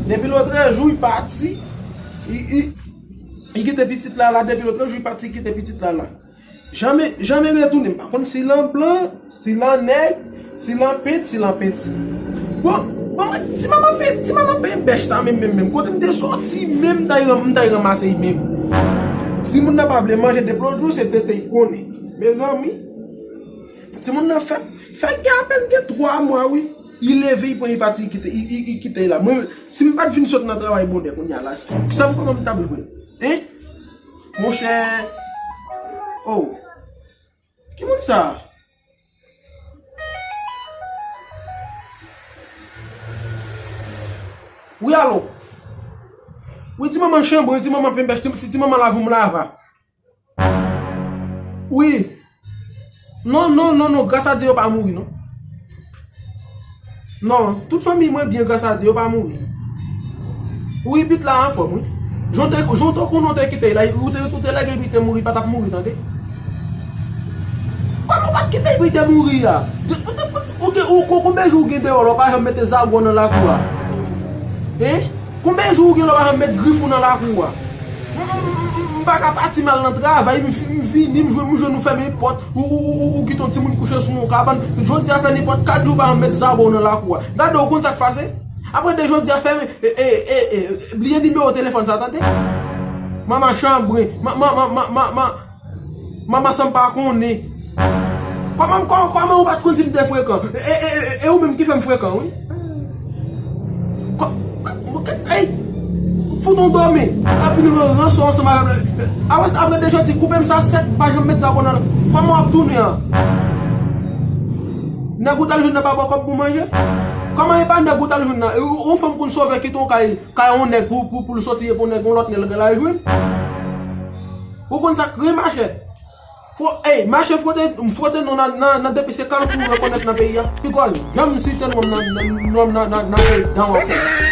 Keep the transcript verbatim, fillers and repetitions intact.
Depi lòtrejou, li pati. Li, li, li kite pitit la la. Depi lòtrejou, li pati, li kite pitit la la. Janmen, janmen retounen. M pa konn si l an blan, si l an nèg, si l an pent, si l an penti. Bon, bon, mwen, ti manman pen, ti manman pen bèch sa menm, menm, menm. Kote m te soti menm, m ta ran-, m ta ranmase li menm. Si moun nan pa vle manje depi lòt jou, se tete l konnen. Mezanmi, timoun nan fè, fè gen apèn gen twa mwa, wi. Li leve, li pran, li pati, li kite, li, li, li kite la. Mwen, si m pa t vin sot nan travay bonè kounye a la, si, sa m konnen m t ap jwenn. Hein? Monchè. Oh. Ki moun sa? Wi, alo. Wi, ti manman chanbre, ti manman penbèch, ti, ti manman lavou m lava. Wi. Non, non, non, non, gras a Dye yo pa mouri, non. Non, tout fanmiy mwen byen, gras a Dye, yo pa mouri. Wi, Pit la anfòm, wi. Jan w te, jan w te konnen w te kite l la, ou te, ou te lage Pit te mouri, pa t ap mouri, tande. Kòman w pa t kite Pit te mouri a? De, ou te, ou gen, ou, kon-, konbyen jou w gen deyò la, w pa janm mete zago nan lakou a? Hein? Konbyen jou w gen la, w pa janm met grif ou nan lakou a? M, m, m, m, m pa ka pati m al nan travay, m fi-, m vini, m jwenn, m jwenn ou fèmen pòt, ou, ou, ou, ou, ou kite yon timoun kouche sou yon kabann. Jodi a fè nenpòt kat jou w pa janm met zago w nan lakou a. Gade, ou konn sa k pase? Apre de jodi a fèmen, e, e, e, e, bliye nimewo telefòn sa, tande? Manman chanbre, ma, ma, ma, ma, ma, ma, manman sa m pa konnen. Kòman, kò-, kòman ou pa t konn si m te frekan? E, e, e, e, e ou menm ki fè m frekan, wi. Kò-, ey, fout on dòmi. Epi nou ranse ansanm avè m. Apre, apre de jodi, koupe m sa sèk, pa janm met zago nan. Kòman w ap tounen an? Nèg ou t al jwenn nan pa ba w kòb pou manje? Kòman e pa nèg ou t al jwenn nan? E ou, ou fanm konn sove kite yon kay, kay yon nèg pou, pou, pou l soti epi yon nèg yon lòt nèg l al jwenn? Ou konn sa k ri, machè? Fwo-, ey, mache fwote, fwote non nan, nan, nan depi se Kalfou ou rekonèt nan peyi a. Pigòl, janm site non m nan, nan, non m nan, nan, nan peyi dan w ap fè.